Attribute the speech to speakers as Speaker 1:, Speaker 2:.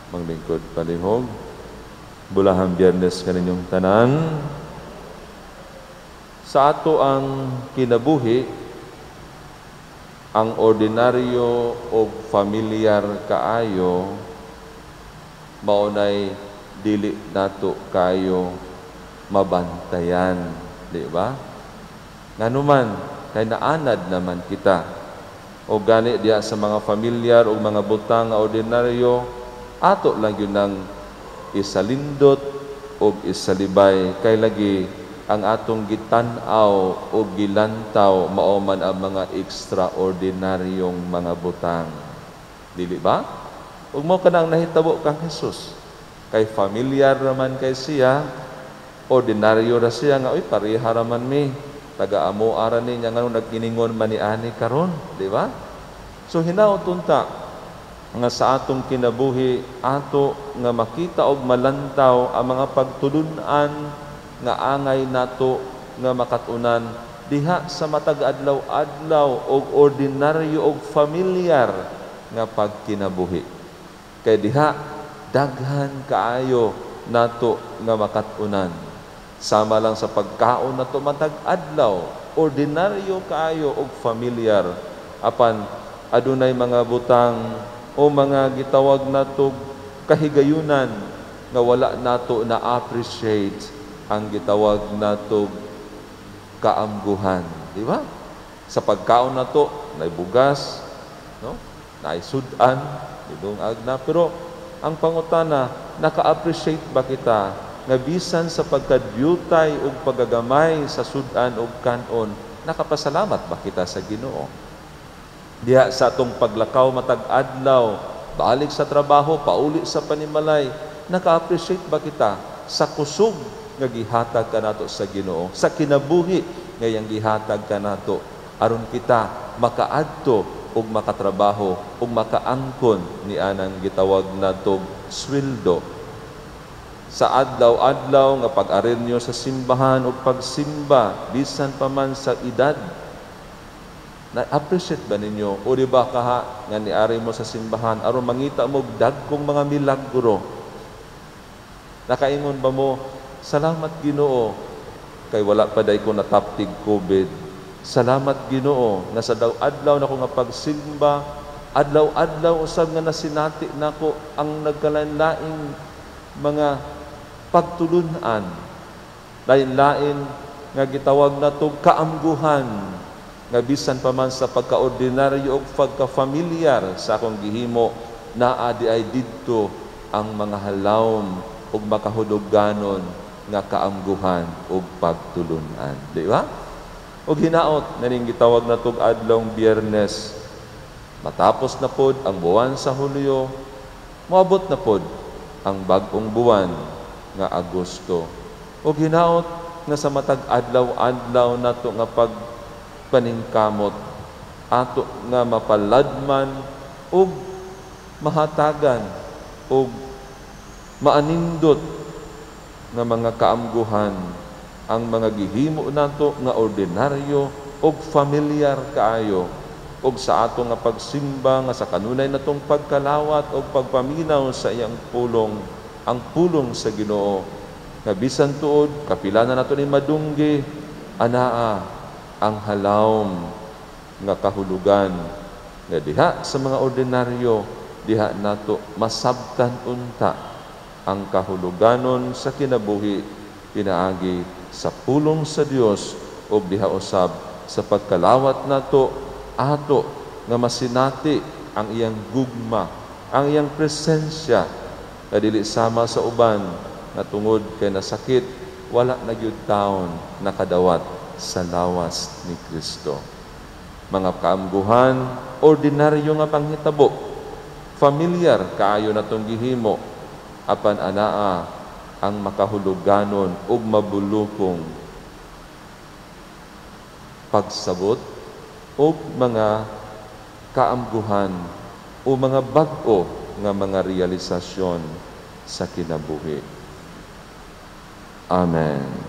Speaker 1: Maglingkod palihog. Bulahang Biyernes kaninyong tanan. Sa ato ang kinabuhi, ang ordinaryo o familiar kaayo maunay dili nato kayo mabantayan, di ba? Nganuman kay naanad naman kita. O gani diha sa mga familiar o mga butang nga ordinaryo, ato lang yun ang isalindot o isalibay kay lagi ang atong gitan-aw o gilantaw mao man ang mga ekstraordinaryong mga butang. Dili ba? Ug mao kanang nahitabo kang Hesus. Kay familiar raman kay siya, ordinaryo ra siya nga, "Uy, pareha raman mi. Taga-amo ara ni niya, nganong nag-iningon man ni ani karon?" Di ba? So hinaot unta nga sa atong kinabuhi ato nga makita og malantaw ang mga pagtulun-an nga angay nato nga makat-unan diha sa matag adlaw-adlaw og ordinaryo og familiar nga pagkinabuhi. Kay diha daghan kaayo nato nga makat-unan. Sama lang sa pagkaon nato matag adlaw, ordinaryo kaayo og familiar, apan adunay mga butang o mga gitawag nato kahigayunan nga wala nato na appreciate ang gitawag nato kaamguhan, di ba? Sa pagkaon nato, nay bugas, no? Naay sud-an, dungag na, pero ang pangutana, naka-appreciate ba kita nga bisan sa pagkadyutay ug pagagamay sa sud-an ug kanon, nakapasalamat ba kita sa Ginoo? Diha sa atong paglakaw matag adlaw, balik sa trabaho, pauli sa panimalay, naka-appreciate ba kita sa kusog nga gihatag kanato sa Ginoo, sa kinabuhi nga iyang gihatag kanato aron kita makaadto ug makatrabaho ug makaangkon ni anang gitawag natog sweldo? Sa adlaw-adlaw nga pag-arenyo sa simbahan ug pagsimba bisan pa man sa edad, na-appreciate ba ninyo? O di ba kaha nga niari mo sa simbahan aron mangita mo dagkong mga milagro? Nakaingon ba mo, "Salamat Ginoo kay wala pa day ko nataptig COVID. Salamat Ginoo nga sa daw adlaw nako nga pagsimba, adlaw-adlaw usab nga nasinati nako ang nagkalain-laing mga pagtulun-an, lain-lain nga gitawag nato kaamguhan nga bisan pa man sa pagkaordinaryo ug pagkafamilyar sa akong gihimo, naa di ay didto ang mga halawom ug makahuluganon nga kaamguhan ug pagtulun-an"? Di ba? Ug hinaot na ning gitawag natog adlawng Biyernes, matapos na pod ang buwan sa Hulyo, moabot na pod ang bag-ong buwan nga Agosto. Ug hinaot nga sa matag adlaw-adlaw nato nga pagpaningkamot, ato nga mapaladman ug mahatagan ug maanindot nga mga kaamguhan ang mga gihimo nato nga ordinaryo ug familiar kaayo, ug sa ato nga pagsimba nga sa kanunay natong pagkalawat ug pagpaminaw sa iyang pulong, ang pulong sa Ginoo nga bisan tuod kapila na nato ni madunggi, anaa ang halawom nga kahulugan nga diha sa mga ordinaryo, diha nato masabtan unta ang kahuluganon sa kinabuhi pinaagi sa pulong sa Dios, ug diha usab sa pagkalawat nato ato nga masinati ang iyang gugma, ang iyang presensya nga dili sama sa uban nga tungod kay nasakit, wala na gyud taon nakadawat sa lawas ni Kristo. Mga kaamguhan, ordinaryo nga panghitabo, familiar kaayo natong gihimo, apan anaa ang makahuluganon ug mabulukong pagsabot ug mga kaamguhan o mga bag-o nga mga realisasyon sa kinabuhi. Amen.